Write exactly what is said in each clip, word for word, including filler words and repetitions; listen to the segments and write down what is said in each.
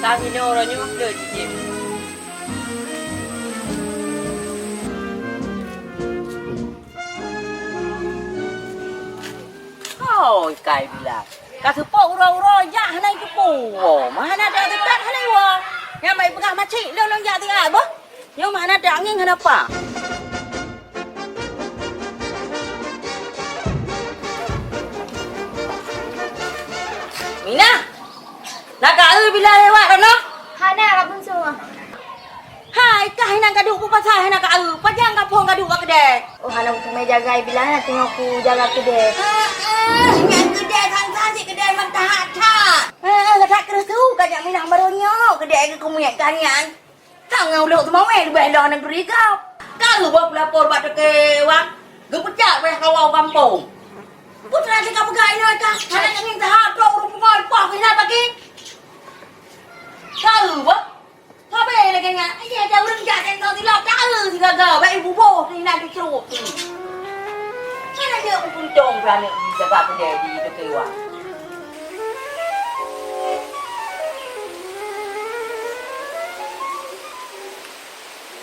Ka hinoe uroe nyoe le cicém. Hoi, kai bila. Ka seupôt uroe-uroe jak hana jiteupeue woe. Meuhana dak teutat hana iwoe. Nyang bak ipeugah macik lôn, lôn jak siat boh. Nyoe meuhana dak ngieng hana pa. Minah! Na ka eu bila lewat droeneuh? Hana, Kak Bungsu. Hai, kah inan ka duek peue pasai hana ka eu? Pajan ka phon ka duek bak keudè? Oh, hana kuteumé jaga bila na teungoh kujaga keudè. Ah, ah, nyan keudè san-san cit keudè meuhat that. Ah, ah, that keureusu ka jak Minah baroe nyoe keudè keu keumiet ka nyan. Tanggong lôn teumawé leubeh lom negeri gob. Ka lheueh boh peulapor bak Teungku Wang, geupeucat wéh kawa u gampông. Peue teuma ka peugah inoe ka, hana nyang ngieng teuhah trok ureueng pungo ipoh keu inan pagi. Ka lheueh boh. Sabe lagèe nyan, iya dah ureueng jak tentang silap, ka lheueh sigaga, bèk ibuboh inan dicrot. Hana jeuet meupuntông pih aneuk jaga keudè di Teungku Wang.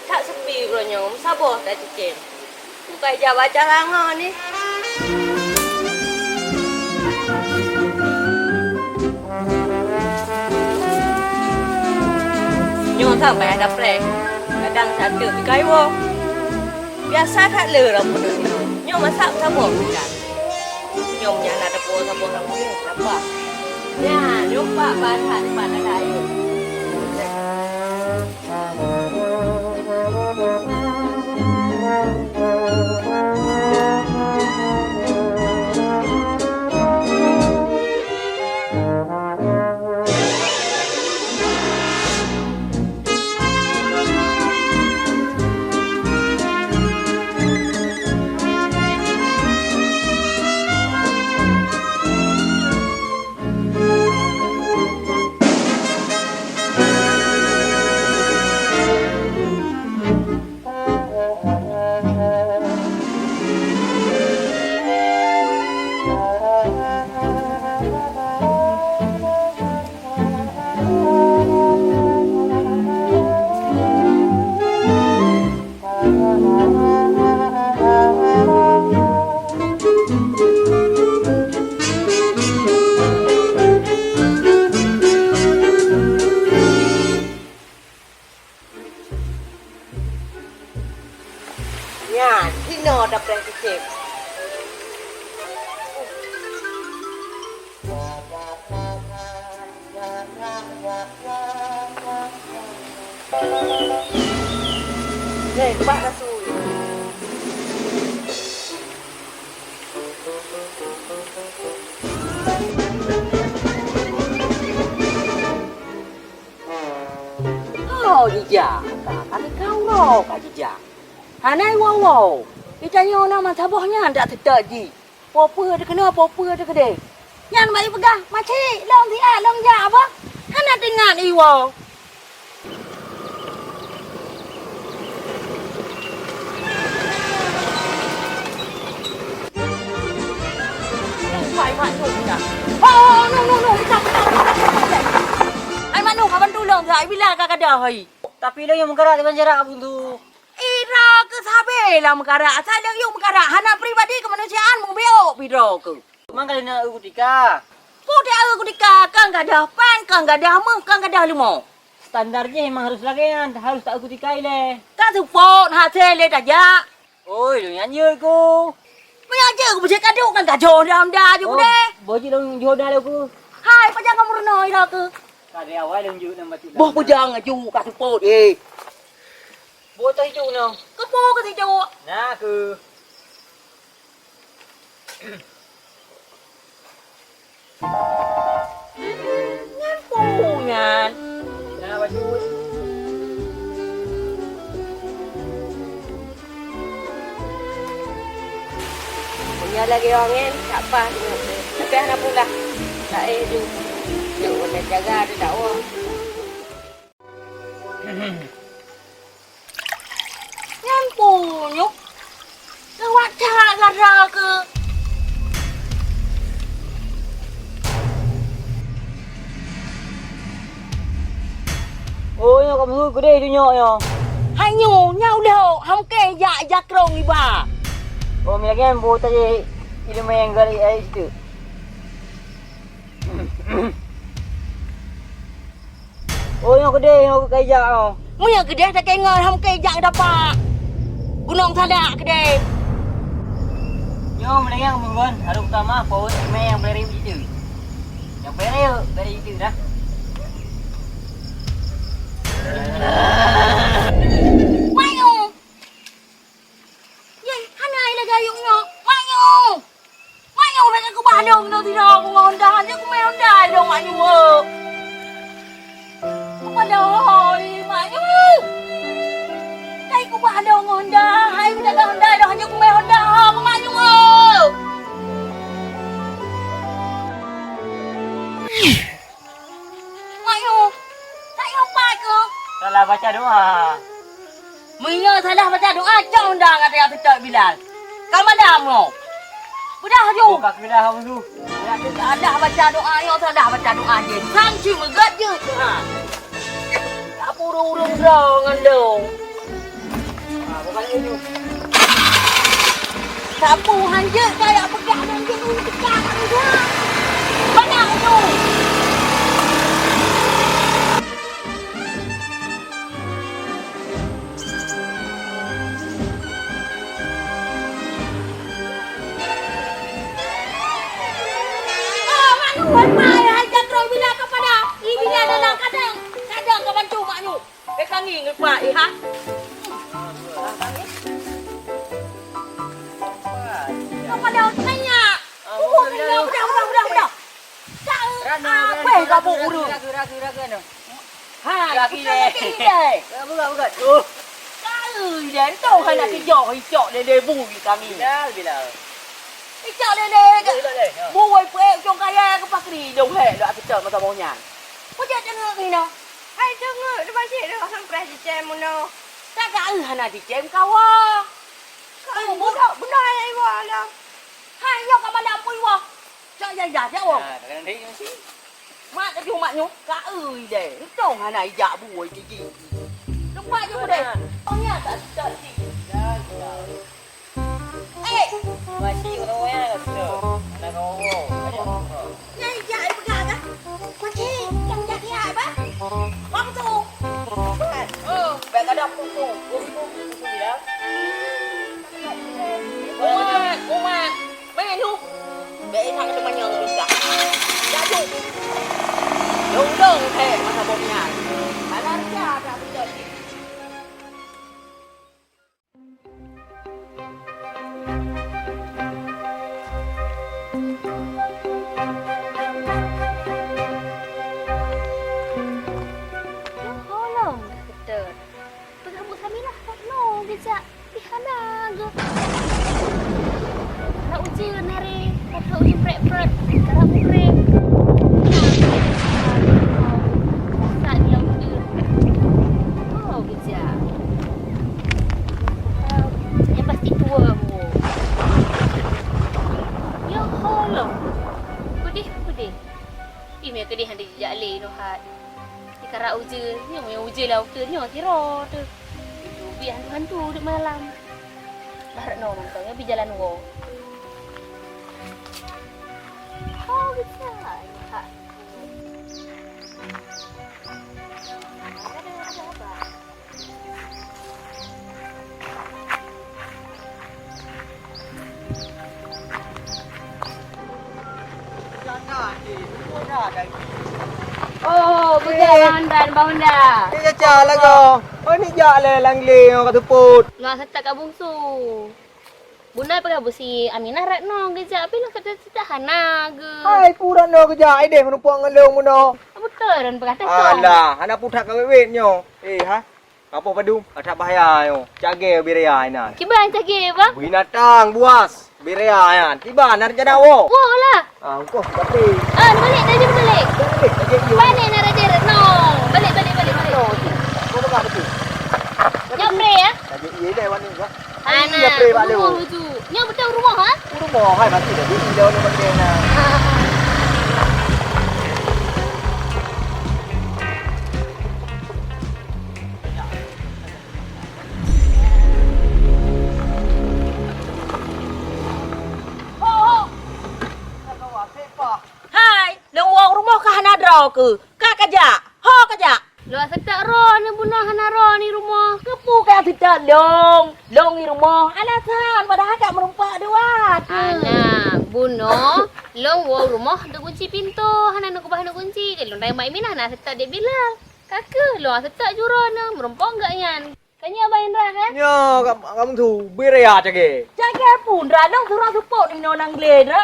That sepi uroe nyoe, meusaboh that cicém. Bukai jak baca langon ni. Nyoe that payah dapreh. Kadang that teuk pikai woe. Biasa that le lam peuduek nyoe. Nyoe masak meusaboh bukai. Nyoe meunyan na teupo saboh lam peuduek, napa? Nyan, nyoe pak ban that pat ada air. Nyan, sinoe dapreh cicém. Hei, bak rasui. Oh, jijak. Ka, ka jijak. Hana iwoe-woe. Di tanyoe na meusaboh nyan dak teutot jih. Po peue teukeunong, po peue teukeudeh. Nyan bak ipeugah, "Macik, lôn siat, lôn jak," bah. Hana teuingat iwoe. Hai, Mak Nuh, dah. Oh, Nuh, Nuh, Nuh, Nuh. Hai, Mak Nuh, kaban tulông, hai, bila ka gadoh, hai? Tapi lôn nyang meukarat di banjara, Abang tu. Ira keu sabe lah meukarat, asai lôn yue meukarat, hana pribadi keumanusiaan, meubiôk pih droe keuh. Mang kali na eu kutika. Peue teu eu kutika, kan gadoh pan, kan gadoh méuh, kan gadoh leumo. Standar jih memang harus lagèe nyan, harus ta eu kutika ilèe. Ka seupôt hase lé tajak. Oi, lôn nyan jeuet ku. Meunyo jeuet ku, beucit kadu kan gajoh honda-honda ju deh. Boh jih lôn ju honda lé ku. Hai, pajan kamoe meurunoe ira keuh. Ka dari awai lôn jeuet nang bacut. Boh pajan aju ka seupôt, eh. Boh teuh iju nyoe. Keupeue keu sijuek? Na keuh. Nyan peue nyan? Na bacut. Meunyoe lagèe angèn, tak pah deungon. Tapi hana pula. Tak eh ju. Ju, jaga ada dakwah. Nyan punyueng. Gawat that gara keuh. Keudeh dunyok nyoe. Hai nyoe, nyoe ulok, ham keu jak, jak krong iba. Oh, mi lagèe nyan, boh tajih ileumèe nyang gari ai situ. Oh, nyoe keudeh, nyoe ka ijak nyoe. Meunyoe keudeh takeungon, ham keu jak dapat. Gunong sadak keudeh. Nyoe meunyoe meugon, harôh tamah, pawét mè nyang peureuet situ. Nyang peureuet, peureuet situ dah. Wayong! Yeh, hana ai lagèe ayong nyoe. Wayong! Wayong, bèk keubah dong, nyoe sidroe bungoh Honda, hanjeuet kumè Honda dong, Mak Nyu. Keubah dong, Mak Nyu. Hai keubah dong Honda, hai keubah dong Honda, dong hanjeuet kumè Honda, Mak Nyu. Mak Nyu, tak nyoe pat keuh? Salah baca doa. Meunyoe salah baca doa, cok undang ata nyang teutok Bilal. Ka madam nyoe. Beudah ju. Oh, ka keudah, Abang Su. Salah baca doa, nyoe salah baca doa jih. Sang cit meugot jeuet, ha. Tak puru ureueng droe ngon lôn. Sapeue hanjeuet kaya peugah dan jeuet ureueng teuka kat meja. Banyak tu. Oh, Mak Nyu, hai, hai, hai, jakrong bila ka pada. Ih, bila dalam kadang, kadang ka bantu Mak Nyu. Eh, kami ngepak, eh, ha? Kau pada tanya. Ah, bukan, bukan, bukan, bukan, bukan. Rana, ah, rana, apa yang rana, kau buat rana, urus? Rana, rana, rana, rana. Hai, rana, kita rana. Lagi, eh. Bukan, bukan. Oh. Kau, dan tu hana kejok, icok lele bui kami. Bila, bila. Icok lele. Bila, bila, ya. Bui pek, cong kaya ke pakri, dong hek, dak kita mata monyang. Kau jangan tengok ni, no. Hai, deungoe, leubeh jih deuh sampoe jicém meunoe. Tagak eu hana jicém kawa. Kau budak beuna hai iwa lam. Hai, nyoe ka mandam pui wah. Cak jai dah, jak wah. Nah, kadang dek nyoe si. Mak tadi umat nyoe, ka eu ilèe. Untông hana ijak buoi gigi. Lupa je udah. Oh, nya tak, tak, tak. Eh! Masih orang orang lah kita. Anak orang orang. Ada apa? Nyai jak ai peugah kah? Kucing, nyang jak dia apa? Bang tu. Bukan. Oh, baik ada putu. Putu, putu, putu bilang. Umat, umat. Main tu. Baik nak kena manyang tu dah. Jatuh. Dong-dong, eh, masa bom ni. Mana dia tak betul. Nyoe ho lom ka geutot. Peugah buet Kamilah, oh no, geujak. Ih, hana geuh. Ka ujeuen hari, ka ujeuen prek-prek, ka rap mukrem. Sat lom ujeuen. Oh, geujak. Nyang pasti tua buet. Nyoe ho lom. Peudeh, peudeh. Ih, meukeudeh hana jijak lé nyoe hat. Di karap ujeuen, nyoe meuujeuen lam uteuen nyoe sidroe teuh. Itu bih hantu-hantu di malam. Barat nyoe mantong nyoe bih jalan woe. Oh, bisa. Nyoe hat. Ada, ada apa? Oh, peugah Bang Honda, Bang Honda. Ni caca lagoe. Oh, ni jak lé Langli ngon ka seupôt. Ngon seutôt ka bungsu. Beuna peugah beusi Aminah rat nong geujak, tapi lôn kata sitah hana geu. Hai, pu rat nong geujak, ideh meurumpok ngon lôn meunoe. Beutôi ron peugah teuh. Alah, hana putak ka wet-wet nyoe. Eh, ha? Kapoh padum, adak bahaya nyoe. Cagée birea inan. Kiban cagée, Bang? Binatang buas, birea nyan. Kiban, na rencana woe? Woe lah. Ah, engkoh tapi. Ah, balik dah je balik. Balik, balik, balik. Balik nak raja rat nong. Balik, balik, balik, balik. Nyoe tu. Kau peugah betul. Nyoe pre, ya? Raja iya dah warna gua. Ana, iya, pre, balik. Nyoe beutôi rumoh, ha? Rumoh, hai, mati dah. Ini dah warna pakai na. Ah, ah, ah. Ho keuh, ka kajak, ho kajak. Lôn seutôt droeneuh bunoe hana droeneuh i rumoh. Keupeue ka seutôt lôn? Lôn i rumoh, alasan padahai ka meureumpok dua keuh. Hana, bunoe lôn woe rumoh neukunci pintoe, hana neukeubah neukunci, lôn tanyong bak Iminah na seutôt Dek Bilal. Ka keuh lôn seutôt ju droeneuh, meureumpok geuh nyan. Ka nyoe Abang Indra kan? Nyoe, ka, ka meuntu, bri raya cagée. Cagée peue Indra, lôn surok seupôt inoe nang glé, Indra.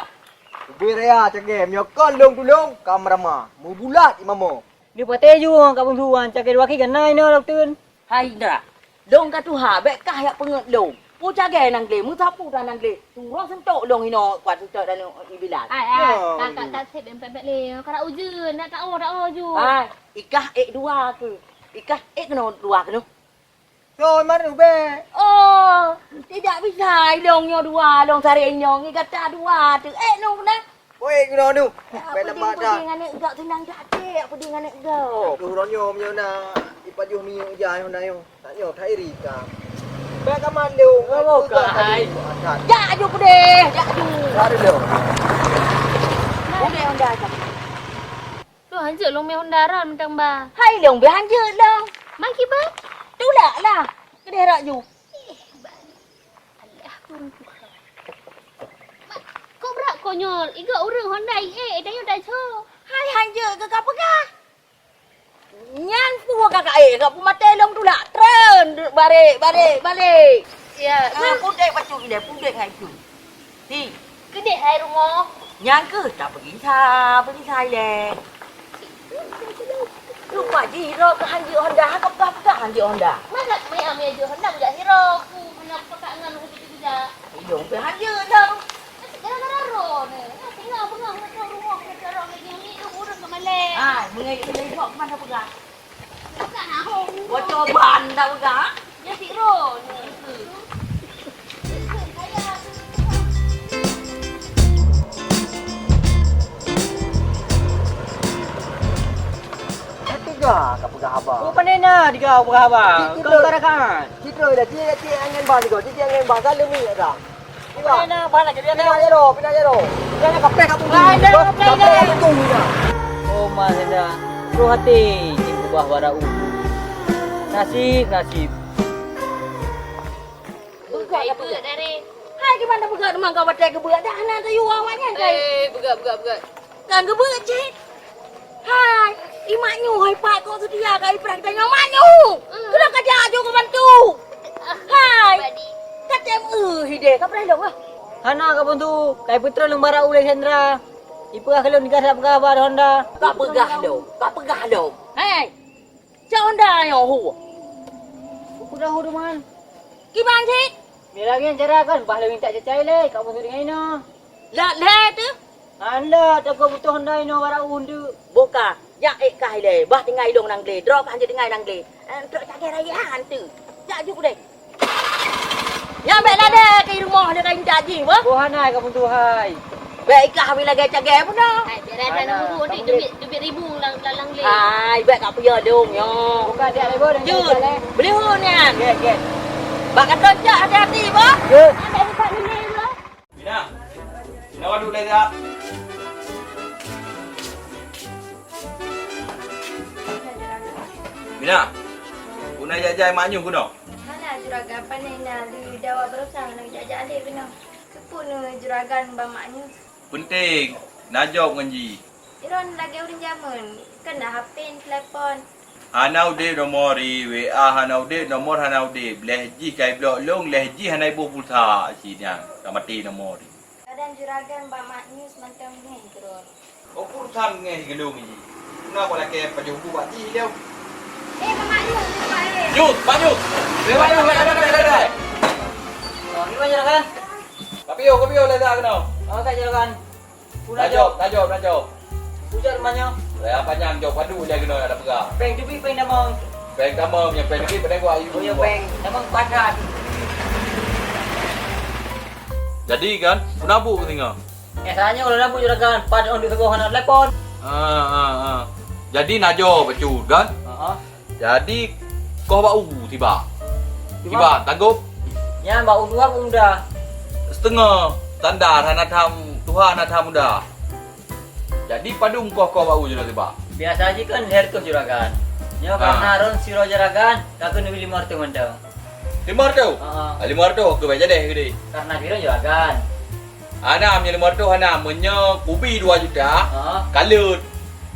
Bri raya cagée, meunyoe kon lôn tulông, ka meurama, meubulat ié mamoe. Di patéh ju ka meuntu wan, cagée dua kali keunan inoe lôn teun. Hai Indra, lôn ka tuha, bék kah jak peungeut lôn. Peue cagée nang glé, meusapeue dah nang glé. Surok seutôt lôn inoe kuat seutôt dan Ibilal. Hai, hai, ka, ka, ka sép, bék, bék lé. Ka rot ujeuen, nak taoh, taoh ju. Hai, ikah ék dua keuh. Ikah ék keunoe dua keunoe. Soe maru bèe? Oh, tidak bisa ilong nyoe dua, long saré nyoe ngi gata dua teuh. Eh, nu na. Woi, keunoe nu. Bèe lambat dah. Peuding aneuk gak tunang gak cek, peuding aneuk gak. Aduh, ronyo meunyoe na ipajoh minyeuk ija nyoe na nyoe. Tak nyoe, tak iri ka. Bèe ka mandum. Oh, ka hai. Jak aju peudeh, jak aju. Lari lo. Udah, udah, udah. Lôn hanjeuet lôn mé honda ron mantong ba. Hai lôn bèe hanjeuet lôn. Ma kiban? Tulak lah. Keudeh rot ju. Eh, ba. Alah, kurang tuha. Ma, kok brat konyol? Iga ureueng honda ié, eh, tanyoe taco. Hai hanjeuet keu ka peugah. Nyan peue ka kaé, ka peumaté lôn tulak. Treun, barek, barek, barek. Ya, ah, pudek bacut ilèe, pudek ngai tu. Di. Keudeh hai rumoh. Nyang keuh tapeugisa, peugisa ilèe. Lupa jih ro keu hanjeuet honda, ha ka peugah-peugah hanjeuet honda. Mana meuiam hanjeuet honda bujak siro ku, mana peugah ngon hanjeuet tu bujak. Idong pih hanjeuet dong. Gara-gara ro ni. Nah, tinggal bengah macam rumoh macam ro lagi ni tu burung ke malek. Ah, mengai-mengai buat mana peugah. Bocor ban tak peugah? Dia si Ron. Tiga ka peugah haba. Oh, pandai na tiga ka peugah haba. Kau karakan. Citra dah, cik, cik angin ban tiga, cik angin ban selalu ni dah. Pinah jaroe, pinah jaroe. Pinah jaroe, kapreh kat bumi. Kapreh kat bumi dah. Oh, Mas Enda. Roh até jih ubah bara u. Nasib, nasib. Beugak, beugak dari. Hai, di mana beugak? Memang kau batai keu beugak. Dah, hana tayue awak nyan, kai. Eh, beugak, beugak, beugak. Kan keu beugak, cit. Hai, i mak nyoe hai pat kok seutia ka ipreh geutanyoe mak nyoe. Hmm. Keunoe ka jak aju keu bantu. Ah, hai. Ka tem eu hideh ka preh lôn ah. Hana ka bantu, kai peutrön lôn bara u lé Sandra. Ipeugah keu lôn digasah peugah haba di Honda. Ka peugah lôn, ka peugah lôn. Hai. Cak Honda nyoe hu. Peugah hu duman. Kiban cit. Mira ngieng cara kan bah lôn minta cacai lé, ka bantu dengan inoe. Lat lhèe teuh? Anda takot butoh hana inoe bara u ndeuk. Boh ka, jak ék kah ilèe, bah tinggai ilong nang glé, droe kah hanjeuet tinggai nang glé. Eh, trok cagée raya hantu. Jak ju kudeh. Nyan bèk ladée keu rumoh lé kain jak jih, bah. Boh hana ka pun tuhai. Bèk ikah habéh lagèe cagée pun dah. Hai, biar ada nunggu di debit, debit ribu lang, lang, lang glé. Hai, bèk ka puyah dong nyoe. Buka dia lé boh dan Jun, beli hu nyan. Gét, gét. Bak kata cak hati-hati, bah. Gét. Ada empat nilai, bah. Mina. Mina, waduk lé dak. Mina, guna jajai mak nyoe guna. Hana juragan, pane na di dawa berusaha nak jajak adik guna. Keupeue juragan bak mak nyoe? Penting, na jaweueb ngon jih. Droen lagèe ureueng jameun, kan na H P, telepon. Hana udeb nomor ri, W A hana udeb, nomor hana udeb. Lheuh jih kai blok lôn, lheuh jih hana iboh pulsa sinan, ka maté nomor ri. Kadang juragan bak Mak Nyus mantong ngeh keudroe. Oh, pulsa ngeh geulong jih. Kenapa lakèe pajoh bu bak jih lé? Eh, Mak Nyus, lupa, eh. Nyus, Mak Nyus. Eh, Mak Nyus, Mak Nyus, Mak Nyus. Oh, ni mana juragan? Kapio, kapio, lada kena. Oh, tak juragan. Tajok, tajok, tajok. Ujar manyang. Saya panjang jok padu dia kena ada pegang. Peng tu peng nama. Peng nama punya peng ni peng gua ayu. Oh ya peng. Nama padat. Jadi kan, pun abu ke singa. Ya, saya kalau lampu juragan, pada on di sebuah anak telepon. Ah, ah, ah. Jadi najo becut kan? Heeh. Jadi, koh bak u tiba. Tiba. Tiba, tanggop. Nyan bak u dua pun muda. Setengah, standar, hana tham, tuha hana tham muda. Jadi, padum koh, koh bak u je tiba. Biasa jih kan lhèe reutôh juragan. Nyoe karena ron sidroe juragan, ka keuneuk limong reutôh mantong. Limong reutôh? Heeh. Ah, limong reutôh keuh bèk jadeh keudéh. Karena sidroe juragan. Hana, meunyoe limong reutôh hana, meunyoe kubi dua juta, heeh, ka lheueh,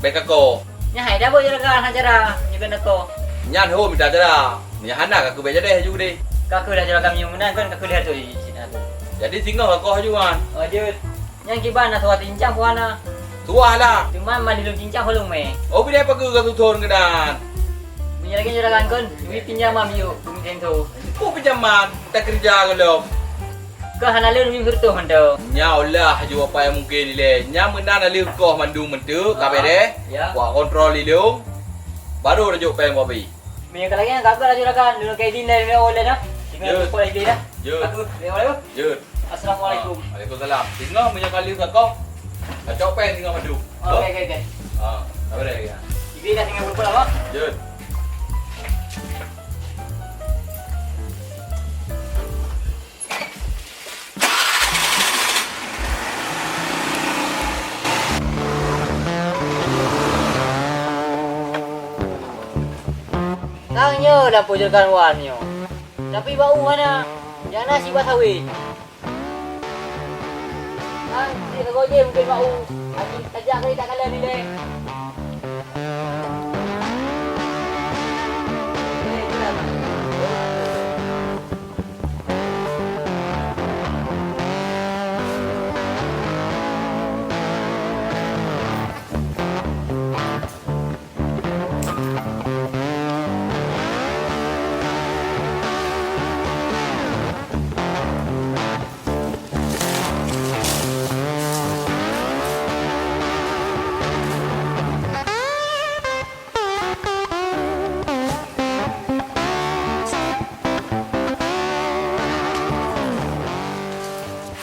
bèk kakoh. Nyan hai dabeuh juragan, hana cara, nyoe keuneuk koh. Nyan ho mita cara. Meunyoe hana ka keuh bèk jadeh laju keudéh. Ka keuh lah juragan meunyoe meunan kan, ka keuh lhèe reutôh jih cit aku. Jadi singoh kakoh laju, Wan. Oh, jeuet. Nyan kiban na suah cincang peue hana? Suah lah. Cuma mandum cincang holong mè. Oh, bidai pageue ka suson keunan. Meunyoe lagèe juragan kon, duit pinjaman yuk, bumi tento. Peue pinjaman? Takeureuja gohlom. Keu hana lé duit sireutôh mantong. Nyoe lah aju apa nyang mungken ilèe. Nyan meunan na lheueh koh mandum meuteuk, ka bèrèh. Ya. Wak kontrol ilong. Baru tajok péng babi. Meunyoe ka lagèe nyan, ka keuh lah juragan, lôn keu idin lé, lôn lé dah. Tinggai jeuet. Lupa lagi dah. Jeuet. Aku, assalamualaikum. Jeuet. Assalamualaikum. Ah, waalaikumsalam. Singoh meunyoe ka lheueh kakoh, kacok péng singoh mandum. Oh, oke, oke, oke. Ah, sabar ya. Idin dah tinggai lupa lah, Bang. Jeuet. Tanyoe lam pojok wan nyoe. Tapi bak u hana, nyang na sibak sawét. Kan, di sagoe jih mungken bak u, lagi tajak kali tak kala nilai.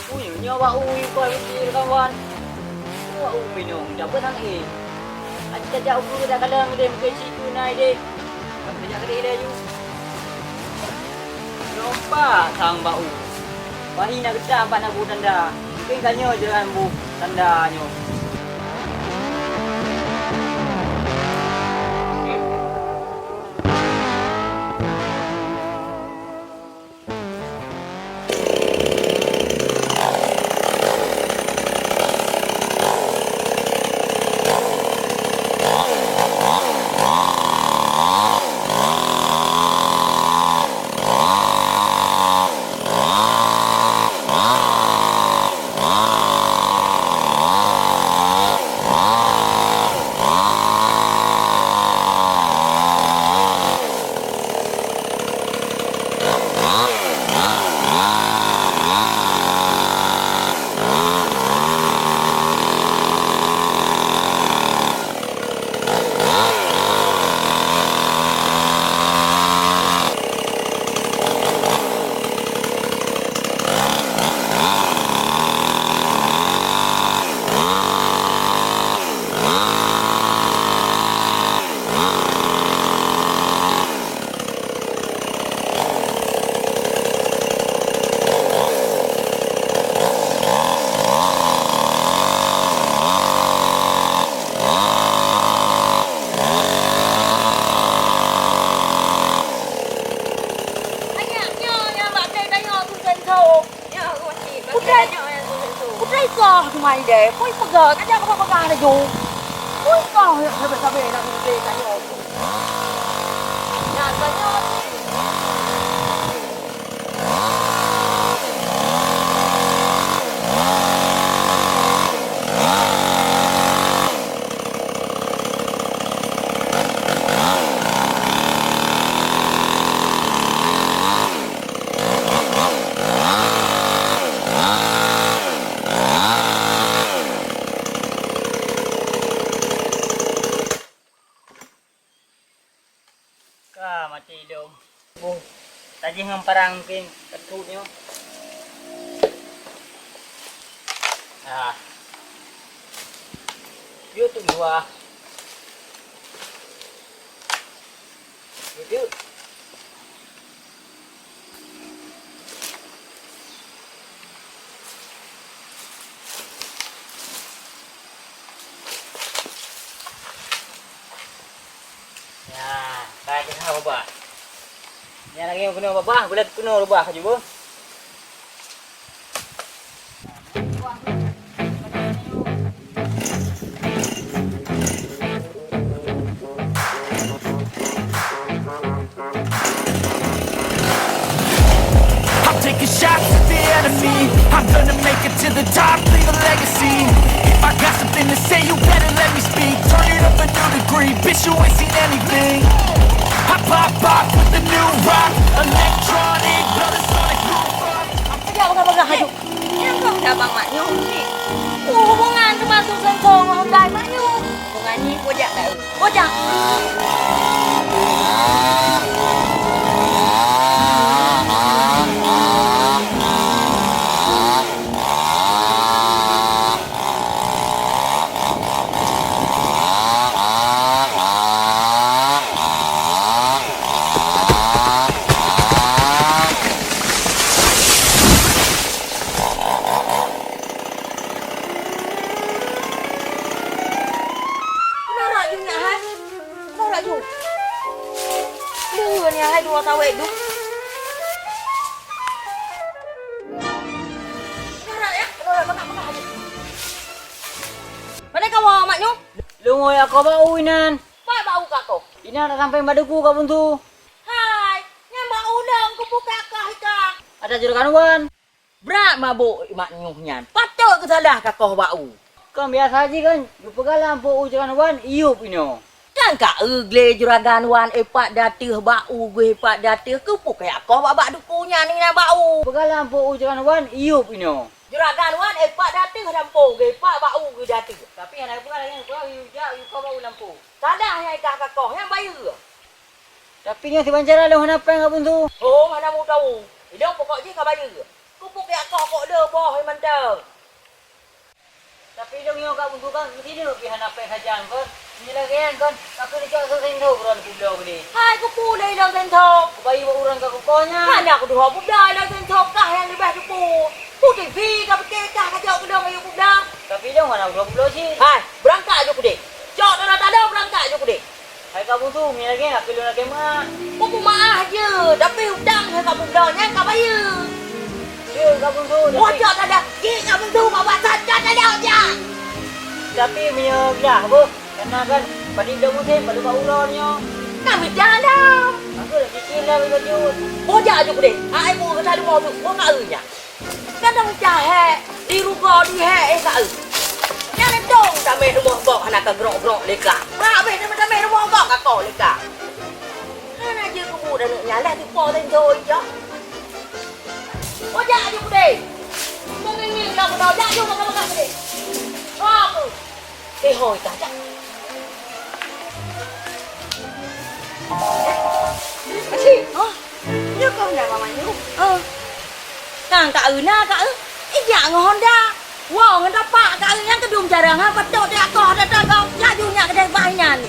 Uyoe nyoe bak u ikoi beusi kawan. Wah, u minong, dapet hang éh. Aci tajak u guru dak kalon deh, mungken siku na deh. Tapi tajak keudeh laju. Lompat sang bak u. Wahi na geutam pat na bu tanda. Mungken ka nyoe jalan bu tanda nyoe. Anyak nyoe nyang bak keu tanyoe tu senso. Nyoe aku masih bak keu tanyoe nyang tu senso. Putra ikoh aku mai deh. Pui peugah, kajak keu peugah laju. Pui ikoh, sabe-sabe nak keu tanyoe tu. Nyan tanyoe masih. Ka maté lom. Boh, tajih ngon parang mungken teutut nyoe. Ah. Yuk tu dua. Yuk, yuk. Keunoe babah, bulat keunoe rubah ka jeuet. I'm taking shots at the enemy. I'm gonna make it to the top, leave a legacy. If I got something to say, you better let me speak. Turn it up a new degree, bitch, you ain't seen anything. I pop off with the new rock, electronic, blow the sonic roof up. Kajak bagah-bagah aju. Nyang kah dah bang mak nyoe ni. Oh, hubungan termasuk sensong ngon gai mak nyoe. Hubungan ni kojak tak? Kojak. Keunoe rot ju nyak hai. Keunoe rot ju. Leuheun nyak hai dua sawét duek. Keunoe rot ya, keunoe rot peunak-peunak aja. Mana kawa mak nyoe? Lôn woe akoh bak u inan. Pai bak u kakoh. Inan dak sampai bak duku ka buntu. Hai, nyan bak u lôn kubuka akoh ika. Ada juragan wan. Brat mabuk mak nyoe nyan. Patôt keusalah kakoh bak u. Kan biasa jih kan, geupeugah lam po u juragan wan iyup inoe. Kan ka eu glé juragan wan ipat dateuh bak u geuh ipat dateuh keupeue kaya koh bak bak duku nyan inan bak u. Peugah lam po u juragan wan iyup inoe. Juragan wan ipat dateuh lam po geuh ipat bak u geuh dateuh. Tapi hana peugah lagèe nyan, peugah iyup jak iyup koh bak u lam po. Salah nyang ikah kakoh nyang bayeue. Tapi nyoe siban cara lôn hana péng ka buntu. Oh, hana mudawu. Idong pokok jih ka bayeue. Kupeugah koh kok le boh mantong. Tapi idong nyoe ka buntu kan keusineuk pih hana péng sajan kon. Nyoe lagèe nyan kon, ka keuneuk cok seusen tho buron kubloe keudeh. Hai kupeue lé idong seusen tho. Kubayeue bak ureueng ka kukoh nyan. Hana kuduho kubloe idong seusen tho kah nyang leubeh teupeu. Pu TV ka pike kah ka cok keudong ayue kubloe. Tapi idong hana kuduho kubloe cit. Hai, beurangkat ju keudeh. Cok tanoh-tanoh beurangkat ju keudeh. Hai ka buntu, mi lagèe nyan, keu lôn lagèe meu'ah. Peumeu'ah jeuet, tapi utang nyang ka buntu nyan ka bayeue. Jeuet ka buntu, tapi. Bocok tada, jeuet ka buntu, bak bak that ka tada jak. Tapi meunyoe glah boh, kana kan padit lom musém, padub bak uroe nyoe. Ka mita dah. Aku dah cicil dah bagi baju. Bocok aju keudeh, ai bu ka tadeungoe tu, boh ka eu nyan. Kadang cahek di rugoe di hek eh ka eu. Nyan dong tameh rumoh gok hana ka grok-grok leka. Bak abeh tameh-tameh rumoh gok ka koh leka. Hana jeuet kubu dan nyan lah tipe teuntôi jak. Ojak aju kudeh. Mengingin lah kena jak ju makan-makan kudeh. Apa? Tehoi tajak. Makcik, oh, nyoe keuh na Mama nyoe. Oh. Nang ka eu na ka eu. Ijak ngon Honda. Woe ngon tapak ka eu nyang keudum jarang ha patôt jak koh data gop laju nyak keudeh bah nyan.